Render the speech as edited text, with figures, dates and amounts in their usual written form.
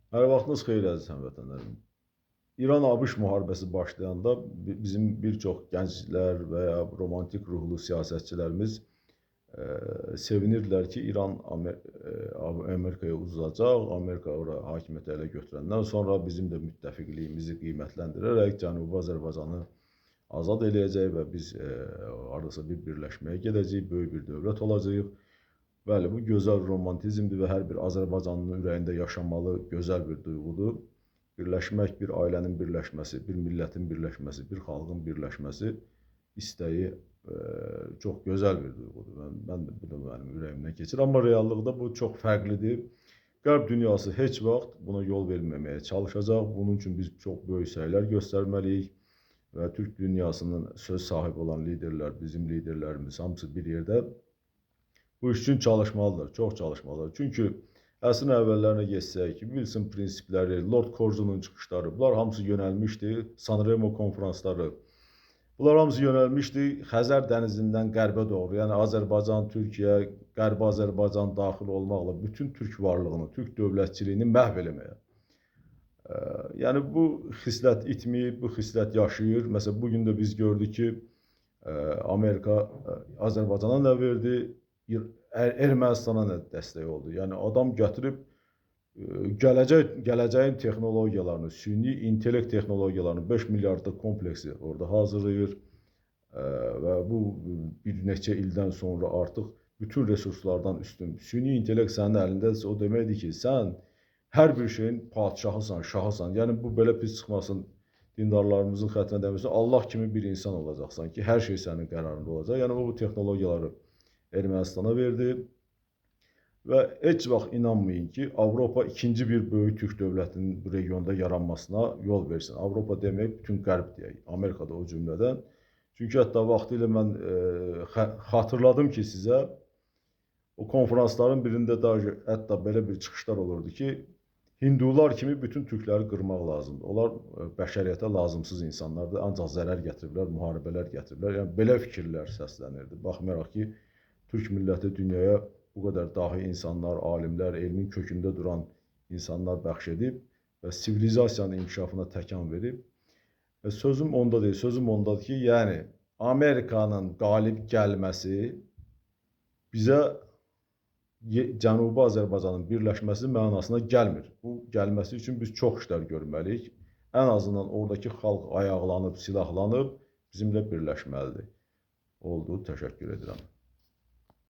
Hər vaxtınız xeyir, əziz həmvətənlərim. İran-ABŞ müharibəsi başlayanda bizim bir çox gənclər və ya romantik ruhlu siyasətçilərimiz sevinirdilər ki, İran Amerikaya uzacaq, Amerika ora hakimiyyəti ələ götürəndən sonra bizim də müttəfiqliyimizi qiymətləndirərək Cənubi Azərbaycanı azad eləyəcək və biz hardasa bir birləşməyə gedəcəyik, böyük bir dövlət olacağıq. Bəli, bu gözəl romantizmdir və hər bir Azərbaycanlının ürəyində yaşamalı gözəl bir duyğudur. Birləşmək, bir ailənin birləşməsi, bir millətin birləşməsi, bir xalqın birləşməsi istəyi çox gözəl bir duyğudur. Mən də, bu da mənim ürəyimdən keçir. Amma reallıqda bu çox fərqlidir. Qərb dünyası heç vaxt buna yol verməməyə çalışacaq. Bunun üçün biz çox böyük səylər göstərməliyik və Türk dünyasının söz sahibi olan liderlər, bizim liderlərimiz hamısı bir yerdə bu iş üçün çalışmalıdır, çox çalışmalıdır. Çünki əsrin əvvəllərinə getsək, Wilson prinsipləri, Lord Curzonun çıxışları, bunlar hamısı yönəlmişdi, Sanremo konfransları, bunlar hamısı yönəlmişdi Xəzər dənizindən qərbə doğru, yəni Azərbaycan, Türkiyə, Qərbi Azərbaycan daxil olmaqla bütün türk varlığını, türk dövlətçiliyini məhv eləməyə. Yəni bu xislət itməyib, bu xislət yaşayır. Məsələn, bugün də biz gördük ki, Amerika Azərbaycana nə verdi? Ermənistana nə dəstək oldu? Yəni adam gətirib gələcəyin texnologiyalarını, süni intellekt texnologiyalarını 5 milyardlıq kompleksi orada hazırlayır və bu bir neçə ildən sonra artıq bütün resurslardan üstün. Süni intellekt sənin əlindədirsə, o deməkdir ki, sən hər bir şeyin padşahısan, şahısan. Yəni bu belə pis çıxmasın, dindarlarımızın xətrinə dəyməsin. Allah kimi bir insan olacaqsan ki, hər şey sənin qərarında olacaq. Yəni o bu texnologiyaları Ermənistana verdi və heç vaxt inanmayın ki, Avropa ikinci bir böyük türk dövlətinin bu regionda yaranmasına yol versin. Avropa demək, bütün Qərb deyək, Amerikada o cümlədən. Çünki hətta vaxtilə mən xatırladım ki, sizə o konfransların birində daha hətta belə bir çıxışlar olurdu ki, Hindular kimi bütün türkləri qırmaq lazımdır. Onlar bəşəriyyətə lazımsız insanlardır, ancaq zərər gətiriblər, müharibələr gətiriblər. Yəni belə fikirlər səslənirdi. Baxmayaraq ki, Türk milləti dünyaya bu qədər dahi insanlar, alimlər, elmin kökündə duran insanlar bəxş edib və sivilizasiyanın inkişafına təkan verib. Və sözüm onda deyil, sözüm ondadır ki, yəni Amerikanın qalib gəlməsi bizə Cənubi Azərbaycanın birləşməsi mənasına gəlmir. Bu gəlməsi üçün biz çox işlər görməliyik. Ən azından oradakı xalq ayaqlanıb, silahlanıb bizimlə birləşməlidir. Oldu, təşəkkür edirəm.